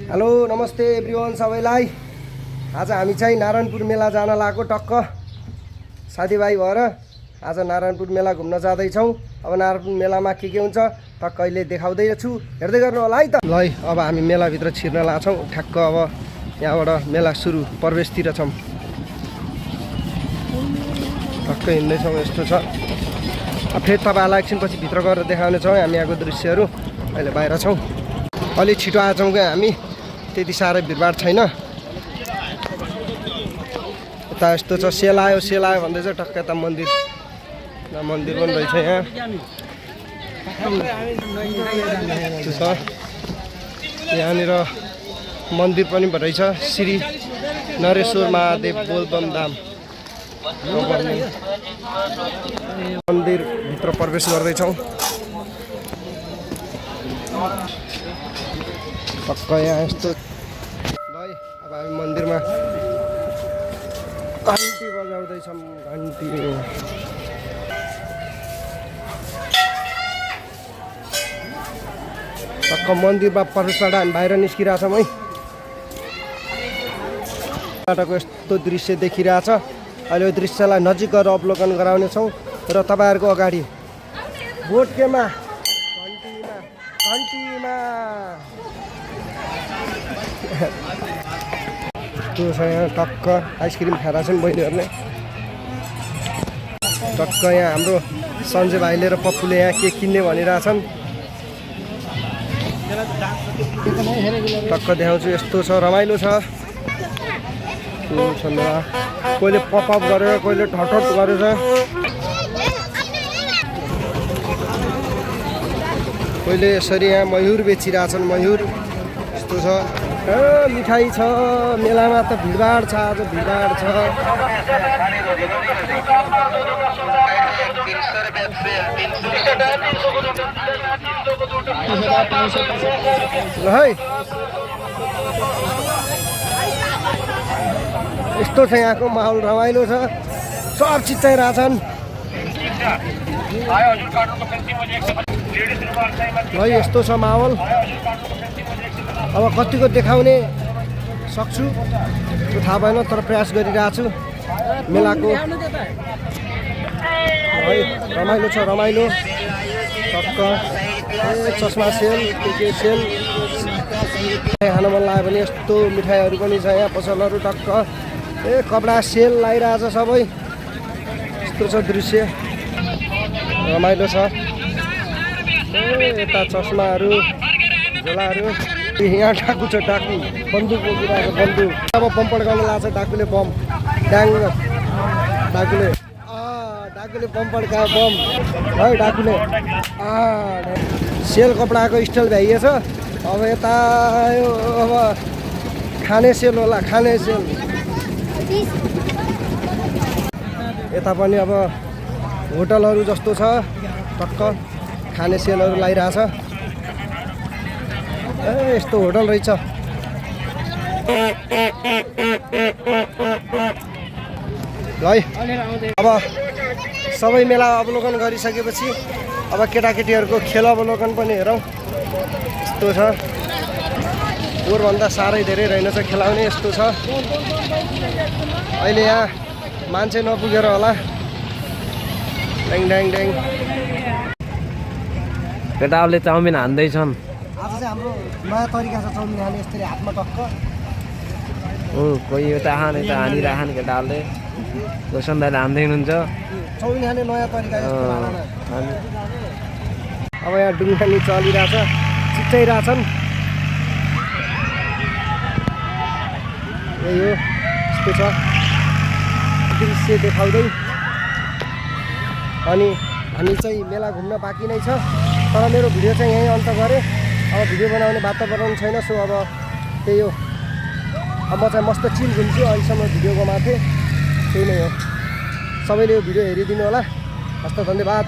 Hello नमस्ते everyone सबैलाई। आज हामी चाहिँ नारायणपुर मेला जान लागेको टक्क साथीभाइ भएर आज नारायणपुर मेला घुम्न जाँदैछौँ। अब नारायणपुर मेलामा के हुन्छ टक्क अहिले देखाउँदैछु, हेर्दै गर्नु होला है त। ल अब हामी मेलाभित्र छिर्न लाग्छौँ। ठ्याक्क अब यहाँबाट मेला सुरु प्रवेशतिर छौँ। टक्क हिँड्दैछौँ, यस्तो छ। अब फेरि तपाईँहरूलाई एकछिनपछि भित्र गएर देखाउनेछौँ हामी यहाँको दृश्यहरू। अहिले बाहिर छौँ, अलि छिटो आएछौँ क्या हामी, त्यति साह्रै भिडभाड छैन। यता यस्तो छ, सेल आयो भन्दैछ। टक्क यता मन्दिर पनि रहेछ यहाँ। छ यहाँनिर मन्दिर पनि रहेछ, श्री नरेश्वर महादेव बोलबम धाम मन्दिरभित्र प्रवेश गर्दैछौँ। टक्क यहाँ यस्तो भाइ। अब हामी मन्दिरमा घन्टी बजाउँदैछौँ, घन्टी। टक्क मन्दिरमा प्रवेशबाट हामी बाहिर निस्किरहेछौँ है। बाटोको यस्तो दृश्य देखिरहेछ। अहिले यो दृश्यलाई नजिक गएर अवलोकन गराउनेछौँ र तपाईँहरूको अगाडि बोटकेमा घन्टीमा त्यो छ यहाँ। टक्क आइसक्रिम खाएर छन् बहिनीहरूले। टक्क यहाँ हाम्रो सञ्जय भाइले र पप्पुले यहाँ के किन्ने भनिरहेछन्। टक्क देखाउँछु, यस्तो छ, रमाइलो छ। कहिले पपअप गरेर कहिले ठटट गरेर, कहिले यसरी यहाँ मयुर बेचिरहेछन्। मयुर यस्तो छ। मिठाई छ मेलामा त, भिडभाड छ आज, भिडभाड छ। ल है यस्तो छ यहाँको माहौल, रमाइलो छ। सब चिच्चाइरहेछन्। है यस्तो छ माहौल। अब कतिको देखाउने सक्छु त्यो थाहा भएन, तर प्रयास गरिरहेको छु मेलाको। है रमाइलो छ, रमाइलो। टक्क चस्मा सेल, के सेल। खान मन लाग्यो भने यस्तो मिठाईहरू पनि छ यहाँ, पसलहरू। टक्क कपडा सेल लगाइरहेछ सबै। यस्तो छ दृश्य, रमाइलो छ। यता चस्माहरू, झोलाहरू। यहाँ डाकु छ, डाकु बन्दुक बोकिरहेको, बन्दुक। अब बम पड्काउनु लाग्छ डाकुले, बम ड्याङ। डाकुले बम पड्कायो, बम है डाकुले। सेल कपडाको स्टाइल भ्याइएछ। अब यता अब खाने सेल होला, खाने सेल। यता पनि अब होटलहरू जस्तो छ। टक्क खाने सेलहरू लगाइरहेछ। यस्तो होटल रहेछ। ल है अब सबै मेला अवलोकन गरिसकेपछि अब केटाकेटीहरूको खेल अवलोकन पनि हेरौँ। यस्तो छ, पोहोरभन्दा साह्रै धेरै रहेनछ खेलाउने। यस्तो छ। अहिले यहाँ मान्छे नपुगेर होला। ड्याङ ड्याङ ड्याङ। केटाहरूले चाउमिन हान्दैछन्। आज चाहिँ हाम्रो नयाँ तरिका छ चाउमिन खाने, यसरी हातमा टक्क। कोही यता खान यता हानिराखन केटाहरूले। रोशन दाइले हान्दै हुनुहुन्छ चाउमिन खाने नयाँ तरिका। अब यहाँ डुङ्गानी चलिरहेछ, चिच्चाइरहेछन्। यही हो, यस्तो छ दृश्य देखाउँदै। अनि हामी चाहिँ मेला घुम्न बाँकी नै छ, तर मेरो भिडियो चाहिँ यहीँ अन्त गरेँ। अब भिडियो बनाउने वातावरण छैन, सो अब त्यही हो। अब म चाहिँ मस्त चिल घुम्छु। अहिलेसम्म भिडियो बनाएको थिएँ, त्यही नै हो। सबैले यो भिडियो हेरिदिनु होला। हस्त धन्यवाद।